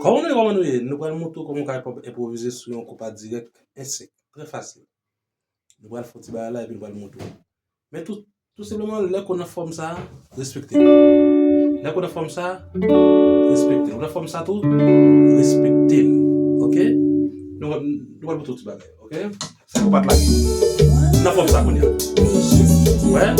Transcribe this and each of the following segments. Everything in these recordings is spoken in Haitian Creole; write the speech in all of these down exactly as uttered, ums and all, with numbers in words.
Kòman nou ye, kòman nou ye? Nou pral montre w kòman w ka enpo-, enpwovize sou yon konpa dirèk, en senk. Trè fasil. Nou pral fè yon ti bagay la epi nou pral montre w. Men tou, tou senpleman, lè k ou nan fòm sa a, respekte l. Lè k ou nan fòm sa a, respekte l. Ou nan fòm sa a tou, respekte l. Oke? Nou, nou pral montre w ti bagay. Oke? Sa yo pa t lage. Nan fòm sa kounye a. Wè?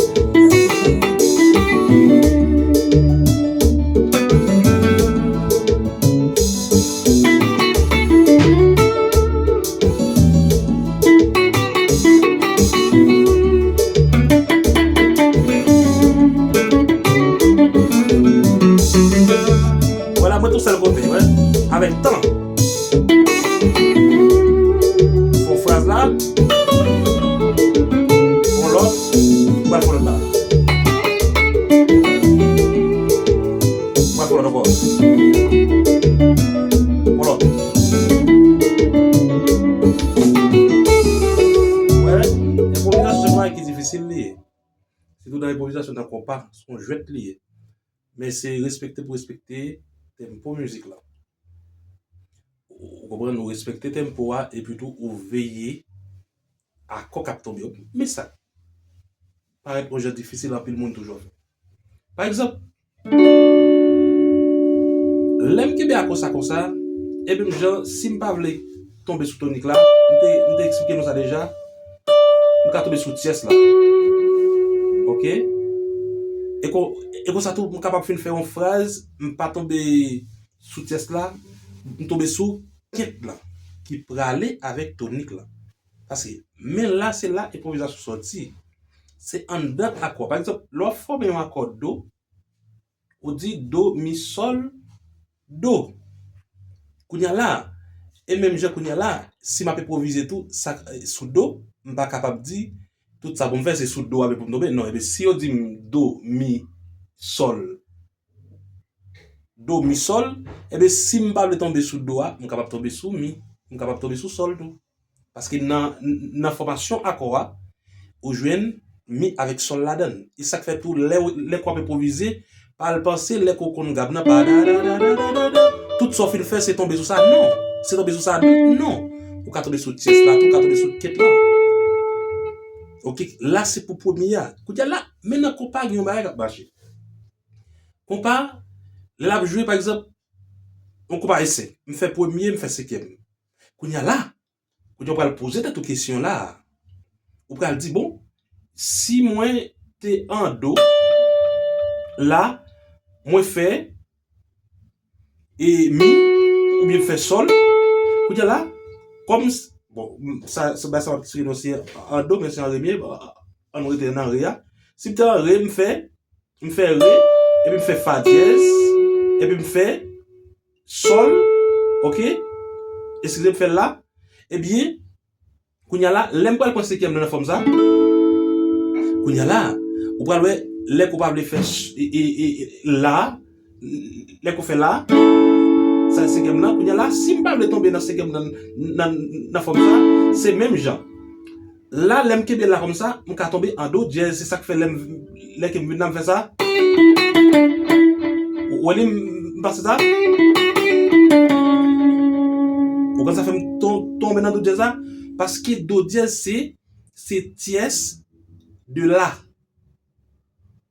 Vwala, mwen tou sèl kote, wè. Avèk tan. Fè yon fraz la. Fè yon lòt. Ou pral fè yon lòt la. Ou pral fè yon lòt ankò. Fè yon lòt. Wè, enpwovizasyon se yon bagay ki difisil li ye. Sitou nan enpwovizasyon, nan konpa, se yon jwèt li ye. Men se respekte pou respekte tenpo mizik la. Ou konprann, ou respekte tenpo a, epi tou ou veye akò k ap tonbe yo. Men sa parèt yon jan difisil, anpil moun toujou fè. Pa egzanp, lè m kenbe akò sa konsa, e menm jan, si m pa vle tonbe sou tonik la, m te, m te eksplike nou sa deja, m ka tonbe sou tyès la. Oke? E kon, e konsa tou, m kapab fin fè yon fraz, m pa tonbe sou tyès la, m tonbe sou kent la, ki prale avèk tonik la. Paske men la, se la enpwovizasyon sòti. Se anndan akò. Pa egzanp, lè w ap fòme yon akò do, ou di do, mi, sòl, do. Kounye a la, e menm jan kounye a la, si m ap enpwovize tou, sa, sou do, m pa kapab di, tout sa pou m fè, se sou do a pou m tonbe. Non, ebyen, si yo di m do, mi, sòl, do, mi, sòl, ebyen, si m pa vle tonbe sou do a, m kapab tonbe sou mi, m kapab tonbe sou sòl tou. Paske nan, nan fòmasyon akò a, ou jwenn mi avèk sòl ladan l. E sa k fè tou, lè, lè w ap enpwovize, pa al panse lè ke w konn gab nan, pa da, da, da, da, da, da, da, tout sa w fin fè, se tonbe sou sa, non. Se tonbe sou sa, non. Ou ka tonbe sou tyès la, tou, ou ka tonbe sou kent la. Oke, la se pou premye a. Kounye a la, men nan konpa gen yon bagay k ap mache. Konpa, lè l ap jwe, pa egzanp, yon konpa e senk. M fè premye, m fè senkyèm. Kounye a la, kounye a w pral poze tèt ou kesyon la. Ou pral di, bon, si mwen te an do, la, mwen fè e mi, oubyen m fè sòl. Kounye a la, kòm s-, bon, m, sa, sa, sa m ap eksplike nou se an do, men se an re m ye, bon, ann rete nan re a. Si m te an re, m fè, m fè re, epi m fè fa dyèz, epi m fè sòl, oke? Eskize, m fè la. Ebyen, kounye a la, lè m pral pran senkyèm nan nan fòm sa, kounye a la, ou pral wè, lè ke w pa vle fè ch-, e, e, e, e, la, lè ke w fè la, sa senkyèm nan, kounye a la, si m pa vle tonbe nan senkyèm nan, nan, nan fòm sa, se menm jan. La, lè m kenbe la kòmsa, m ka tonbe an do dyèz. Se sa k fè lè m, lè ke m vin la, m fè sa. Ou wè li, m, m pase sa. Ou konn sa fè m ton-, tonbe nan do dyèz la? Paske do dyèz se, se tyès de la.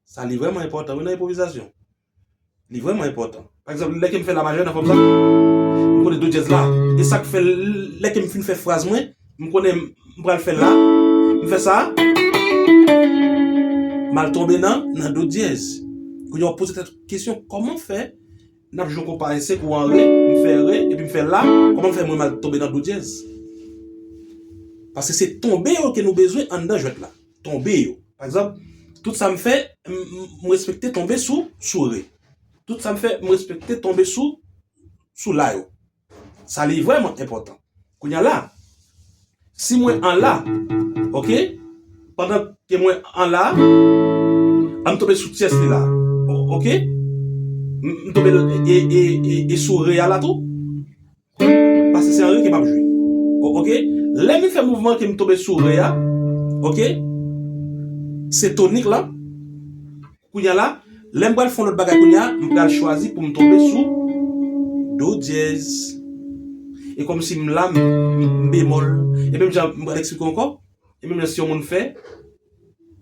Sa li vrèman enpòtan, wi, nan enpwovizasyon. Li vrèman enpòtan. Pa egzanp, lè ke m fè la majè nan fòm sa, m konnen do dyèz la. E sa k fè, lè ke m fin fè fraz mwen, m konnen m pral fè la, m fè sa, m al tonbe nan, nan do dyèz. Kounye a w poze tèt ou kesyon, kòman fè n ap jwe yon konpa e senk ou an re, m fè re, epi m fè la, kòman fè mwen m al tonbe nan do dyèz? Paske se tonbe yo ke nou bezwen anndan jwèt la. Tonbe yo. Pa egzanp, tout sa m fè, m, m, m respekte tonbe sou, sou re. Tout sa m fè, m respekte tonbe sou, sou la yo. Sa li vrèman enpòtan. Kounye a la, si mwen an la, oke, pandan ke mwen an la, an m tonbe sou tyès li la, o-, oke, m, m tonbe e, e, e, e sou re a la tou, paske se an re ke m ap jwe. O-, oke, lè m fè mouvman ke m tonbe sou re a, oke, se tonik la, kounye a la, lè m pral fè yon lòt bagay kounye a, m pral chwazi pou m tonbe sou, do dyèz. E kòmsi m la, m, m bemòl. E menm jan, m pral eksplike ankò. E menm jan si yon moun fè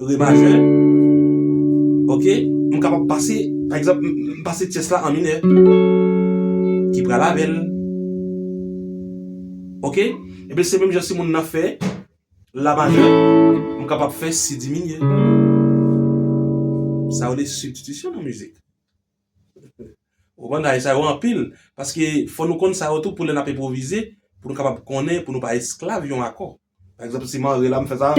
re majè, oke, m kapab pase, pa egzanp, m, m pase tyès la an minè, ki pral avè l. Oke? Ebyen, se menm jan si moun nan fè la majè, m kapab fè si diminye. Sa yo rele sibstitisyon nan mizik. Ou konprann, sa yo anpil. Paske fò nou konn sa yo tou pou lè n ap enpwovize, pou nou kapab konnen, pou nou pa esklav yon akò. Pa egzanp, si m anre la, m fè sa.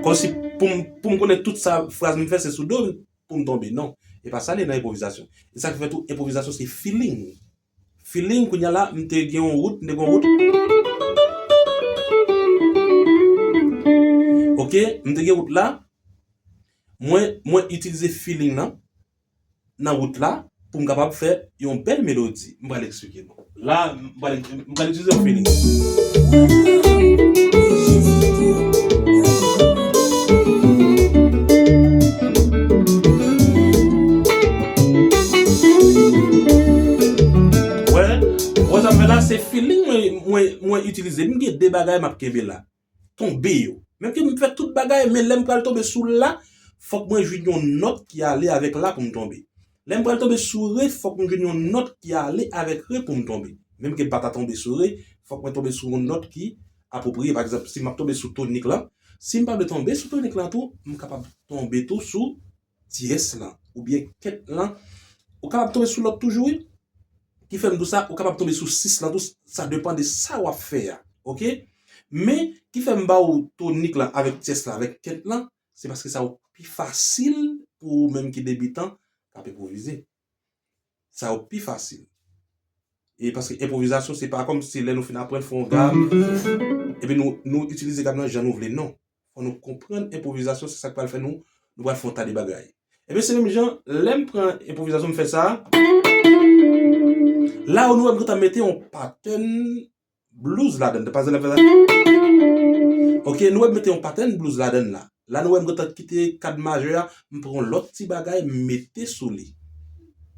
Kòmsi pou m, pou m konnen tout sa fraz m fè, se sou do pou m tonbe. Non. E pa sa l ye nan enpwovizasyon. E sa k fè tou, enpwovizasyon se feeling. Feeling, kounye a la, m te gen yon wout, m te gen yon wout. Oke, m te gen wout la. Mwen, mwen itilize feeling nan, nan wout la, pou m kapab fè yon bèl melodi. M pral eksplike nou. La, m pral, m pral itilize yon feeling. Wè, wè sa m fè la, se feeling mwen, mwen, mwen itilize. M gen de bagay m ap kenbe la. Tonbe yo. Menm ke m fè tout bagay, men lè m pral tonbe sou la, fòk mwen jwenn yon nòt ki ale avèk la pou m tonbe. Lè m pral tonbe sou re, fòk mwen jwenn yon nòt ki ale avèk re pou m tonbe. Menm ke m pa ta tonbe sou re, fòk mwen tonbe sou yon nòt ki apwopriye. Pa egzanp, si m ap tonbe sou tonik la, si m pa vle tonbe sou tonik la tou, m kapab tonbe tou sou dyès lan, oubyen kent lan. Ou kapab tonbe sou lòt toujou, wi. Ki fè m di w sa, ou kapab tonbe sou sis lan tou, sa depann de sa w ap fè a. Oke? Men, ki fè m ba w tonik lan avèk tyès lan, avèk kent lan, se paske sa yo pi fasil pou ou menm ki debitan k ap enpwovize. Sa yo pi fasil. E paske enpwovizasyon, se pa kòmsi lè nou fin aprann fè yon gam, epi nou, nou itilize gam nan jan nou vle, non. Fò nou konprann enpwovizasyon, se sa k pral fè nou, nou pral fè yon ta de bagay. Ebyen, se menm jan, lè m pran enpwovizasyon, m fè sa. La, nou wè m gentan mete yon patèn blues ladann. Pa egzanp, lè m fè sa. Oke, nou wè m mete yon patèn blues ladann la. La, nou wè m gentan kite kad majè a, m pran yon lòt ti bagay, m mete sou li.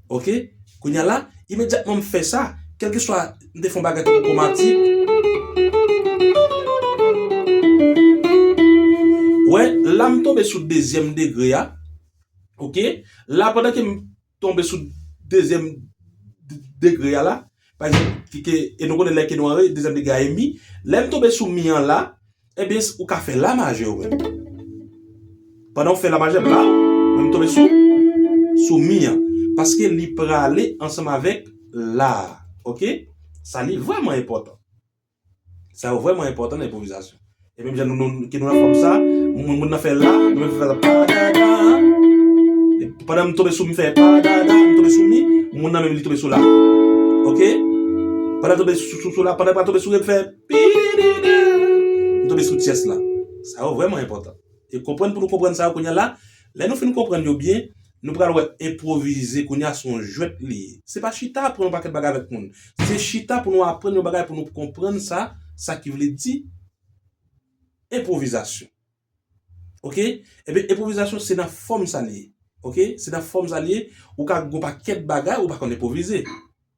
Oke? Kounye a la, imedyatman m fè sa, kèlkeswa m te fè yon bagay tankou kwomatik. Wè, la m tonbe sou dezyèm degre a. Oke? La, pandan ke m tonbe sou dezyèm de-, degre a la, pa egzanp, ki, ke, e nou konnen lè ke nou anre, dezyèm degre a e mi. Lè m tonbe sou mi an la, ebyen, ou ka fè la majè ou menm. Pandan w fè la majè, la, mwen m tonbe sou, sou mi an. Paske li prale ansanm avèk la a. Oke? Sa li vrèman enpòtan. Sa yo vrèman enpòtan nan enpwovizasyon. E menm jan nou, nou, ke nou nan fòm sa, moun, moun nan fè la, nou menm fè la, pa, da, da. E pandan m tonbe sou, m fè pa, da, da, m tonbe sou mi, moun nan menm li tonbe sou la. Oke? Pandan tonbe sou, sou, sou la, pandan pral tonbe sou re, m fè pi, di, di. M tonbe sou tyès la. Sa yo vrèman enpòtan. E konprann pou nou konprann sa yo kounye a la. Lè nou fin konprann yo byen, nou pral wè enpwovize kounye a se yon jwèt li ye. Se pa chita aprann yon pakèt bagay avèk moun. Se chita pou nou aprann yon bagay pou nou konprann sa, sa ki vle di enpwovizasyon. Oke? Ebyen, enpwovizasyon se nan fòm sa li ye. Oke? Se nan fòm sa li ye. Ou ka gen yon pakèt bagay, ou pa konn enpwovize.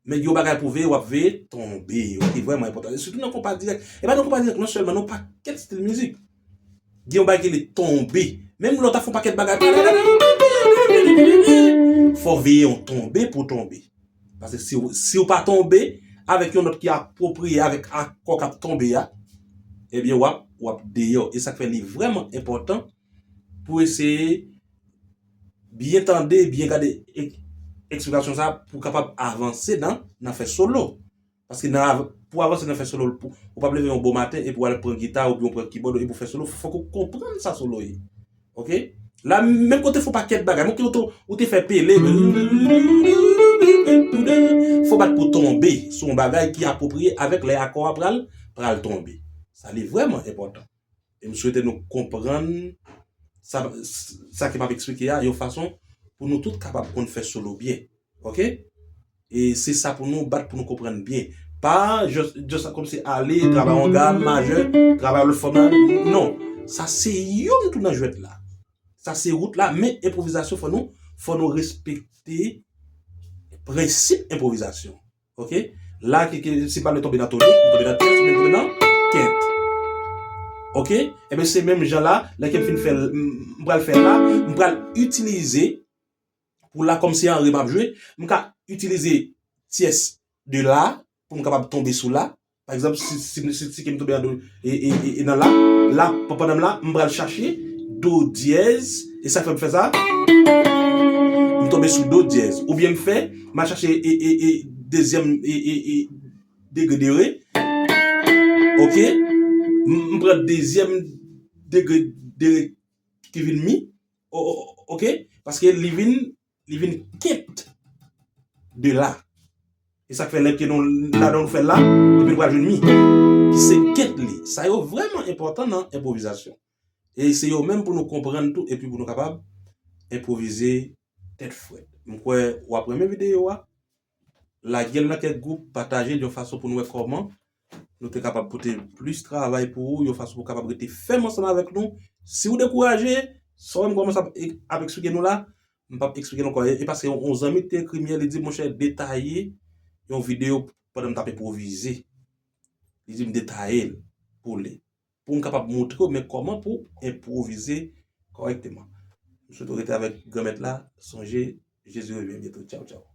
Men gen yon bagay pou w veye, w ap veye tonbe yo, ki vrèman enpòtan. E sitou nan konpa dirèk. E pa nan konpa dirèk, non sèlman, nan yon pakèt estil mizik. Gen yon bagay ki rele tonbe. Menm lè w ta fè yon pakèt bagay, fò w veye yon tonbe pou w tonbe. Paske si w, si w pa tonbe avèk yon nòt ki apwopriye avèk akò k ap tonbe a, ebyen, w ap, w ap deyò. E sa k fè li vrèman enpòtan pou eseye byen tande, byen gade ek-, eksplikasyon sa a pou w kapab avanse nan, nan fè solo. Paske nan av-, pou w avanse nan fè solo, pou, ou p ap leve yon bon maten epi w al pran gita oubyen w pran kibòd epi w fè solo, fòk ou konprann sa solo ye. Oke? La, menm kote fè yon pakèt bagay, menm ke ou te, ou te fè pele, fò w bat pou tonbe sou yon bagay ki apwopriye avèk lè akò a pral, pral tonbe. Sa li vrèman enpòtan. E m swete nou konprann sa, sa ke m ap eksplike a, yon fason pou nou tout kapab konn fè solo byen. Oke? E se sa pou nou bat pou nou konprann byen. Pa just, just kòmsi ale, travay yon gam majè, travay lòt fòm la. Non. Sa se youn tou nan jwèt la. Sa se wout la, men enpwovizasyon fò nou, fò nou respekte prensip enpwovizasyon. Oke? La, ki, ki, si m pral tonbe nan tonik, m tonbe nan tyès, oubyen m tonbe nan kent. Oke? Ebyen, se menm jan la, lè ke m fin fè l, m, m pral fè l la, m pral itilize, pou la, kòm se an re m ap jwe, m ka itilize tyès de la, pou m kapab tonbe sou la. Pa egzanp, si, si, si, si ke m tonbe an do, e, e, e, e nan la, la, pa-, pandan m la, m pral chache do dyèz, e sa fè m fè sa, m tonbe sou do dyèz. Oubyen m fè, m al chache, e, e, e, dezyèm, e, e, e, degre de re. Oke? M, m pran dezyèm degre de re ki vin mi. O-, o-, oke? Paske li vin, li vin kent de la. E sa k fè lè ke nou, la nou fè la, epi nou pral jwenn mi, ki se kent li. Sa yo vrèman enpòtan nan enpwovizasyon. E se yo menm pou nou konprann tou, epi pou nou kapab enpwovize tèt frèt. M kwè w ap renmen videyo a. Lage l nan kèk gwoup, pataje l yon fason pou nou wè kòman nou te kapab pote plis travay pou ou, yon fason pou w kapab rete fèm ansanm avèk nou. Si w dekouraje, sa w wè m kòmanse ap, ap eksplike nou la, m p ap eksplike l ankò. E, e paske yon, yon zanmi te ekri m yè, li di, monchè, detaye yon videyo pandan m t ap enpwovize. Li di m detaye l pou li. Pou m kapab montre w, men kòman pou enpwovize kòrèkteman. M swete w rete avèk Granmèt la. Sonje, Jezi revyen byento. Tchaw, tchaw.